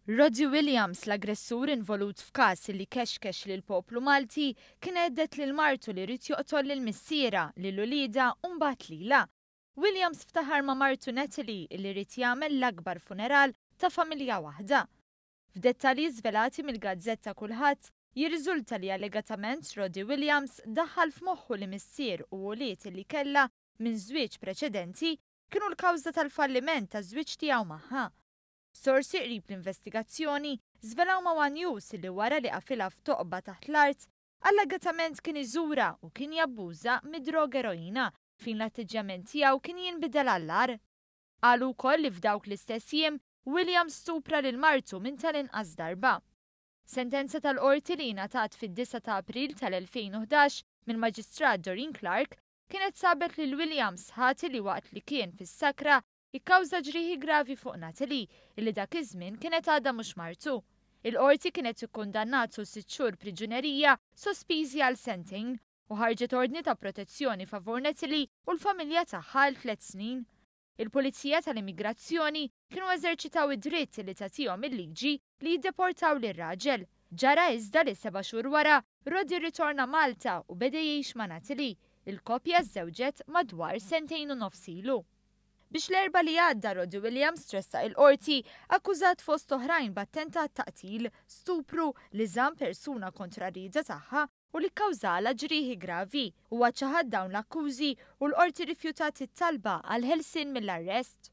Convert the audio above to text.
Roddy Williams, l-aggressur involut f'każ li kexkex lill-poplu Malti, kien hedded lil martu li ried joqtol lil missierha, lil uliedha u mbagħad lilha. Williams ftaħar ma' martu Natalie li ried jagħmel l-akbar funeral ta' familja waħda. F'dettalji żvelati mill-gazzetta Kullħadd, jirriżulta li allegatament Roddy Williams daħħal f'moħħu li missier u ulied li kellha minn żwieġ preċedenti kienu l-kawża tal-falliment taż-żwieġ tiegħu magħha. Sorsi qrib l-investigazzjoni żvelaw ma' one News li wara li qafilha f'toqba taħt l-art, allegatament kien iżurha u kien jabbuża mid-droga eroina fejn l-atteġġjament tiegħu kien jinbidel għall-agħar. Qalu wkoll li f'dawk l-istess jiem Williams stupra lil martu minn tal-inqas darba. Sentenza tal-Qorti li ngħatat fid-9 ta' April tal-2011 mill-Maġistrat Doreen Clarke kienet sabet lil Williams ħati li waqt li kien fis-sakra ikkawża ġrieħi gravi fuq Natalie, illi dak iż-żmien kienet għadha mhux martu. Il-Qorti kienet ikkundannatu 6 xhur priġunerija sospiżi għal sentejn u ħarġet ordni ta' protezzjoni favur Natalie u l-familja tagħha għal 3 snin. Il-Pulizija tal-Immigrazzjoni kienu eżerċitaw id-dritt li tagħtihom il-liġi li jiddeportaw lir-raġel. Ġara iżda li 7 xhur wara, Roddy rritorna Malta u beda jgħix ma' Natalie. Il-koppja żżewġet madwar sentejn u nofs ilu. Biex l-Erbgħa li għadda Roddy Williams tressaq il-Qorti akkużat fost oħrajn b'attentat ta' qtil, stupru, li żamm persuna kontra r-rieda tagħha u li kkawżalha ġrieħi gravi. Huwa ċaħad dawn l-akkużi u l-Qorti rrifjutat it-talba għal ħelsien mill-arrest.